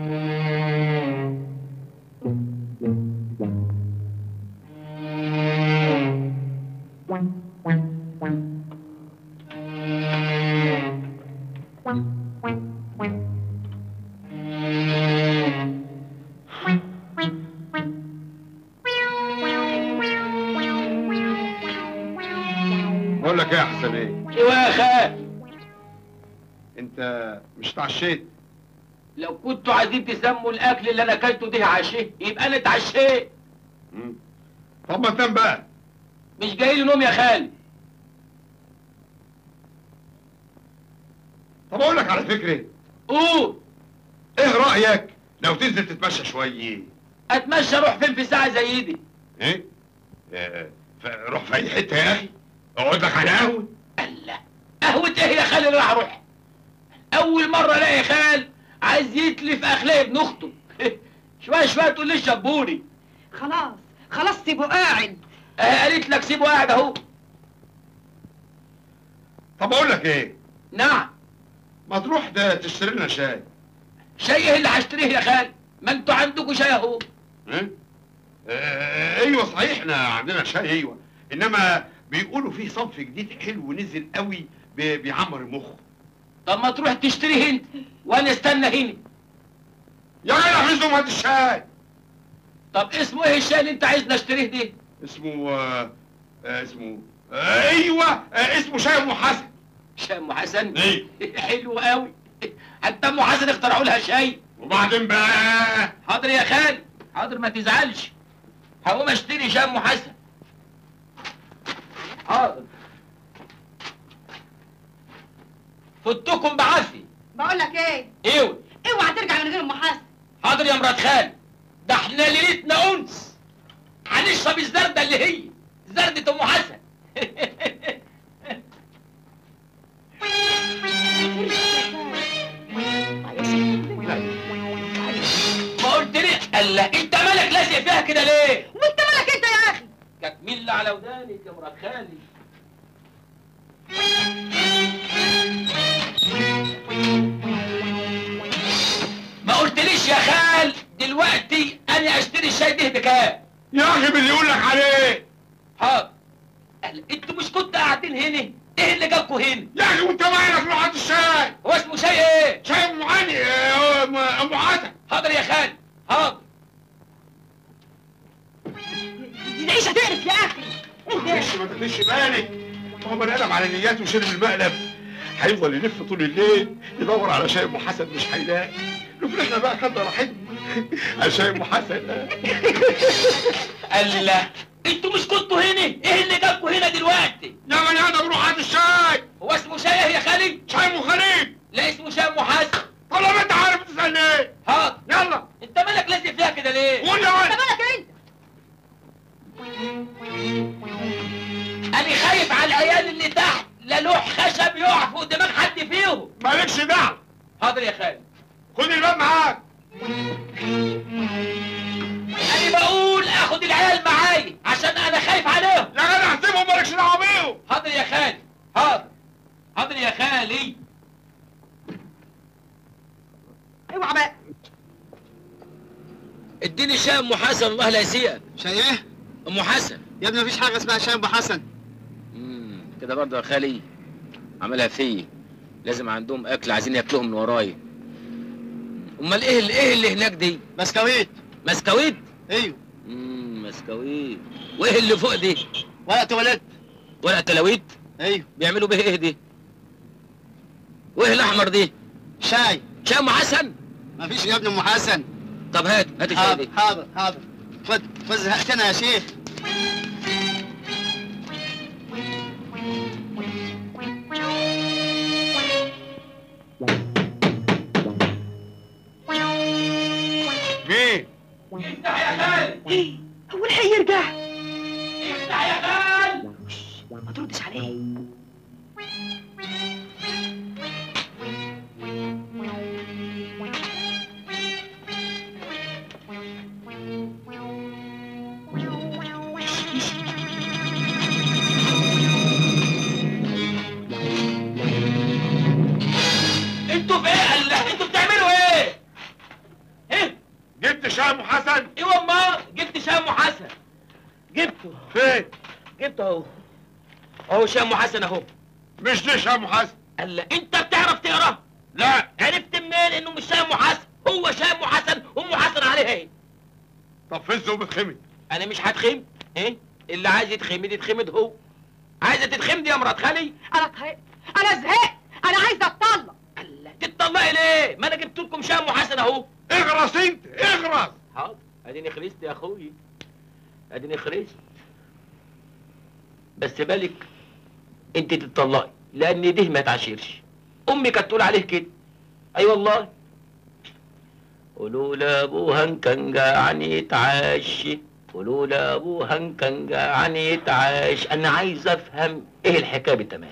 بقول لك ايه يا حسن؟ ايه؟ ايوه يا خال. انت مش اتعشيت؟ لو كنتوا عايزين تسموا الاكل اللي انا اكلته ده عشاء يبقى انا اتعشيت. طب ما تنام بقى. مش جاي لي نوم يا خال. طب اقول لك على فكرة. قول. ايه رايك لو تنزل تتمشى شوية؟ اتمشى اروح فين في ساعة زي دي؟ ايه؟ روح في اي حتة يا اخي، اقعد لك على قهوة. الله، قهوة ايه يا خال اللي راح اروح؟ اول مرة الاقي خال عايز يتلف اخلاق ابن اخته. شوية شوية تقول لي شبوني. خلاص خلاص سيبه قاعد. قالت لك سيبه قاعد اهو. طب اقول لك ايه؟ نعم. ما تروح ده تشتري لنا شاي. شاي ايه اللي هشتريه يا خال؟ ما انتوا عندكوا شاي اهو. ايه؟ ايوه صحيح احنا عندنا شاي، ايوه، انما بيقولوا فيه صنف جديد حلو نزل قوي بيعمر المخ. طب ما تروح تشتريه انت وانا استنى هنا. يا جدع عايزهم هات الشاي. طب اسمه ايه الشاي اللي انت عايزني اشتريه ده؟ اسمه اسمه ايوه اسمه شاي ام حسن. شاي ام حسن؟ ايوه. حلو قوي، حتى ام حسن اخترعوا لها شاي. وبعدين بقى؟ حاضر يا خال، حاضر ما تزعلش، هقوم اشتري شاي ام حسن. حاضر. فتكم بعافية. بقول لك ايه؟ ايوه. اوعى ترجع من غير ام حسن. حاضر يا مرات خال، ده احنا ليلتنا انس، هنشرب الزردة اللي هي زردة ام حسن. ما قلت لي الله، انت مالك لازق فيها كده ليه؟ وانت مالك انت يا اخي؟ تكمل على ودانك يا مرات خالي. ما قلتليش يا خال دلوقتي انا اشتري الشاي ده بكام؟ يا اخي باللي يقول لك عليه. حاضر. انتوا مش كنتوا قاعدين هنا؟ ايه اللي جابكوا هنا؟ يا اخي وانت مالك؟ روح هات الشاي. هو اسمه شاي ايه؟ شاي ام علي، ام حسن. حاضر يا خال، حاضر. دي العيشة تقرف يا اخي. معلش ما تاخدش بالك، ما هو بني ادم على نياته وشرب المقلب، هيفضل يلف طول الليل يدور على شاي ام حسن مش هيلاقي. لو احنا بقى خدنا راحتنا على شاي ام حسن. الله، انتوا مش كنتوا هنا؟ ايه اللي جابكوا هنا دلوقتي؟ يا بني ادم روح هات الشاي. هو اسمه شاي ايه يا خالي؟ شاي ام خليل. لا اسمه شاي ام حسن. طب لما انت عارف تسالني ايه؟ حاضر. يلا. انت مالك لازق فيها كده ليه؟ قول يا ولد. انت مالك انت؟ انا خايف على العيال اللي تحت، لا لوح خشب يقع فوق دماغ حد فيهم. مالكش دعوه. حاضر يا خالي. خد الباب معاك. انا بقول اخد العيال معايا عشان انا خايف عليهم. يا جدع احسبهم، مالكش دعوه بيهم. حاضر يا خالي، حاضر. حاضر يا خالي. اوعى بقى. اديني شاي ام حسن الله لا يسيئك. شاي ايه؟ ام حسن. يا ابني مفيش حاجة اسمها شاي ام حسن. كده برضه يا خالي عملها فيا، لازم عندهم اكل عايزين ياكلوه من ورايا. امال ايه اللي ايه اللي هناك دي؟ بسكويت. مسكويت؟ ايوه. مسكويت. وايه اللي فوق دي؟ ورق تواليت. ورق تلاويت؟ ايوه. بيعملوا بيه ايه دي؟ وايه الاحمر دي؟ شاي. شاي ام حسن؟ مفيش يا ابني ام حسن. طب هات هات الشاي دي. حاضر حاضر. خد خد، زهقتنا يا شيخ. مين؟ افتح يا خال. ايه؟ هو الحق يرجع؟ افتح يا خال. ما تردش عليه. انتوا في ايه؟ انتوا بتعملوا ايه؟ شاي ام حسن؟ ايوه امال جبت شاي ام حسن. جبته. فين؟ جبته اهو. اهو شاي ام حسن اهو. مش دي شاي ام حسن. قال انت بتعرف تقرا؟ لا. عرفت منين انه مش شاي ام حسن؟ هو شاي ام حسن وام حسن عليها ايه؟ طب فز وبتخمد. انا مش هتخمد. ايه؟ اللي عايز يتخمد يتخمد هو. عايزه تتخمدي يا مرات خالي؟ انا طهقت، انا زهقت، انا عايزه اتطلق. الله، تتطلقي ليه؟ ما انا جبت لكم شاي ام حسن اهو. اغرس انت، اغرس. حاضر، اديني خلصت يا اخوي، اديني خلصت. بس بالك انت تتطلقي، لان ده ما يتعاشرش. امي كانت تقول عليه كده. اي والله. قولوا لابوها ان كان جعان يتعشى، قولوا لابوها ان كان جعان يتعاش. انا عايز افهم ايه الحكاية بالتمام.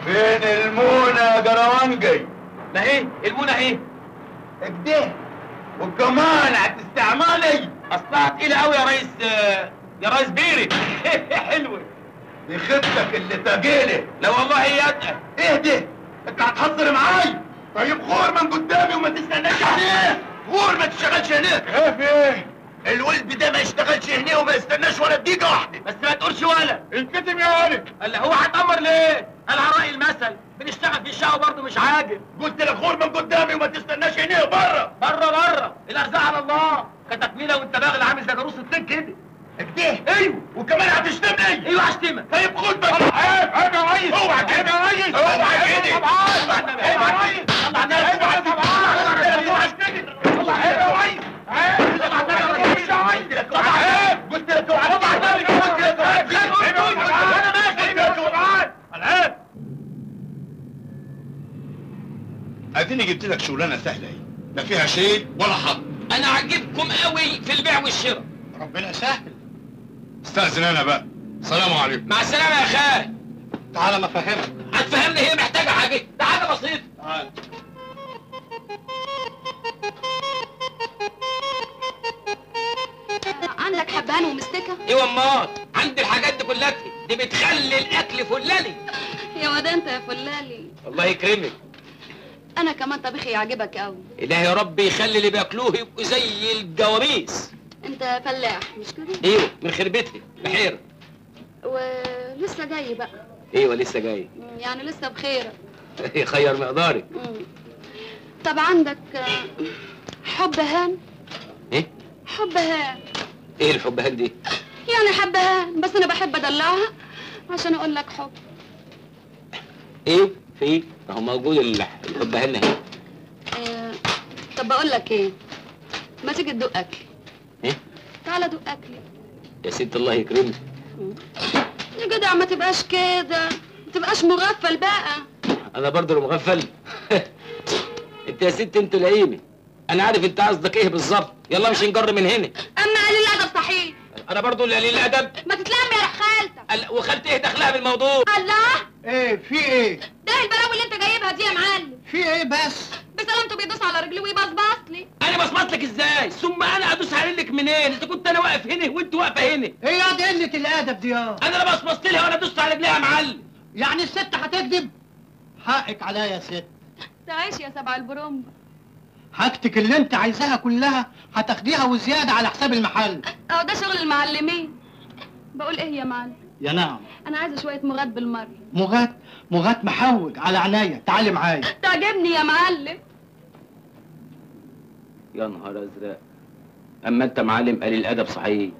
فين المونة يا جروانجي؟ ما ايه؟ المونة ايه؟ اكده وكمان هتستعملي؟ اصلها تقيلة قوي يا ريس، يا ريس بيري. حلوة دي خطتك اللي تجيلي. لا والله هي اتقل. اهدي، انت هتهزر معايا؟ طيب غور من قدامي وما تستناش هناك، غور ما تشتغلش هناك. ايه في ايه؟ الولد ده ما يشتغلش هنا وما يستناش ولا دقيقة واحدة. بس ما تقولش ولا. انكتم يا ولد. قال هو هتأمر ليه؟ قال على رأي المثل بنشتغل في الشقة وبرضه مش عاجب. قلت لك غور من قدامي وما تستناش هنا، بره بره بره، الأرزاق على الله. كتكميلة وانت باغل عامل زي جاروس الطين كده. كده؟ ايوه، وكمان هتشتمني؟ ايوه هشتمك. طيب خد بقى. عيب عيب يا ريس، اوعى كده يا ريس، اوعى كده. عيب يا ريس، عيب يا ريس، عيب. قلت لك اوعى، قلت لك اوعى. انا ماشي. اديني جبت لك شغلانة سهلة اهي، لا فيها شيء ولا حط. انا عاجبكم قوي في البيع والشراء. ربنا سهل. استأذن انا بقى، سلام عليكم. مع السلامة يا خال. تعالى ما افهمك. هتفهمني؟ هي محتاجه حاجة؟ ده حاجة بسيطة. تعالى. عندك حبهان ومستكه؟ ايوه امال، عندي الحاجات دي كلها، دي بتخلي الاكل فلالي. يا واد انت يا فلالي. الله يكرمك. انا كمان طبيخي يعجبك قوي. الهي يا رب يخلي اللي بياكلوه يبقوا زي الجواميس. انت فلاح مش كده؟ ايوه من خربتي بحيرة. ولسه جاي بقى؟ ايوه لسه جاي. يعني لسه بخيرك. يخير مقدارك. طب عندك حبهان؟ ايه؟ حبهان. ايه الحبهان دي؟ يعني حبهان، بس انا بحب ادلعها عشان اقول لك حب. ايه؟ في ايه؟ ما هو موجود الحبهان اهي. طب بقول لك ايه؟ ما تيجي تدوق اكلي. ايه؟ تعالى دوق اكلي. يا ست الله يكرمك. يا جدع ما تبقاش كده، ما تبقاش مغفل بقى. انا برضه اللي مغفل؟ انت يا ست انت لئيمه، انا عارف انت قصدك ايه بالظبط. يلا مش نجر من هنا. اما قليل الادب صحيح. انا برضه اللي قليل الادب؟ ما تتلم يا روح خالتك. وخالتي ايه دخلها بالموضوع؟ الله. ايه في ايه؟ ده البلاوي اللي انت جايبها دي يا معلم. في ايه بس؟ بسلامته بيدوس على رجلي ويبصبص لي. انا بصبص لك ازاي؟ ثم انا ادوس على رجلك منين؟ اذا كنت انا واقف هنا وانت واقفة هنا. ايه يا دي قلة الادب دي يا؟ انا لا بصبصت لها ولا دوست على رجليها يا معلم. يعني الست هتكذب؟ حقك عليا يا ست. تعيش يا سبع البرومبا. حاجتك اللي انت عايزاها كلها هتاخديها وزيادة على حساب المحل. اهو ده شغل المعلمين. بقول ايه يا معلم؟ يا نعم. انا عايزه شوية مغات بالمرة. مغات؟ مغات محوج على عينيا، تعالي معايا. تعجبني يا معلم. يا نهار ازرق، اما انت معلم قليل الادب صحيح.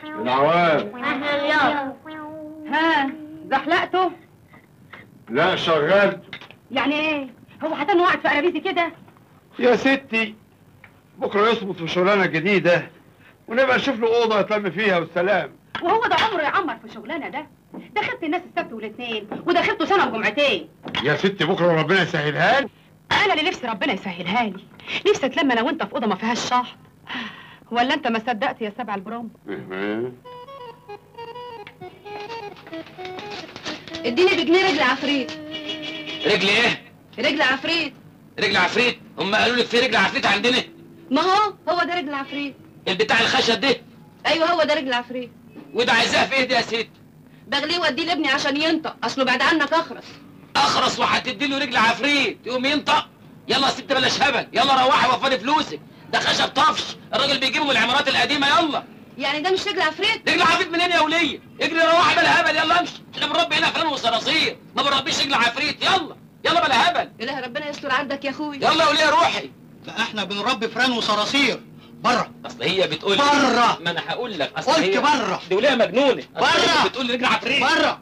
العوام. اهلا يابا. ها زحلقته؟ لا شغلته. يعني ايه؟ هو حتى قاعد في قرابيزي كده؟ يا ستي بكره يصمت في شغلانة جديدة ونبقى نشوف له اوضة يتلم فيها والسلام. وهو ده عمره يعمر في شغلانة ده. دخلت الناس السبت والاثنين ودخلته سنة وجمعتين. يا ستي بكره ربنا يسهلها لي. انا اللي نفسي ربنا يسهلها لي، نفسي اتلم انا وانت في اوضة ما فيهاش شحط. ولا انت ما صدقت يا سبع البرام؟ اديني بجنيه رجل عفريت. رجل ايه؟ رجل عفريت. رجل عفريت؟ هم قالوا لك في رجل عفريت عندنا؟ ما هو هو ده رجل عفريت. البتاع الخشب ده؟ ايوه هو ده رجل عفريت. وده عايزاه في ايه ده يا ست؟ بغليه واديه لابني عشان ينطق، اصله بعد عنك اخرس. اخرس وهتدي له رجل عفريت يقوم ينطق؟ يلا يا ست بلاش هبل، يلا روحي وفري فلوسك، ده خشب طفش، الراجل بيجيبه من العمارات القديمة. يلا. يعني ده مش رجل عفريت؟ رجل عفريت منين يا وليه؟ اجري روحي بلا هبل، يلا امشي، احنا بنربي هنا فئران وصراصير، ما بنربيش رجل عفريت. يلا يلا بلا هبل. إله ربنا يستر عندك يا اخوي. يلا يا وليه روحي. لا احنا بنربي فئران وصراصير بره. اصل هي بتقول بره. ما انا هقول لك، اصل قلت هي بره. دي وليه مجنونة بره. بتقول رجل عفريت بره.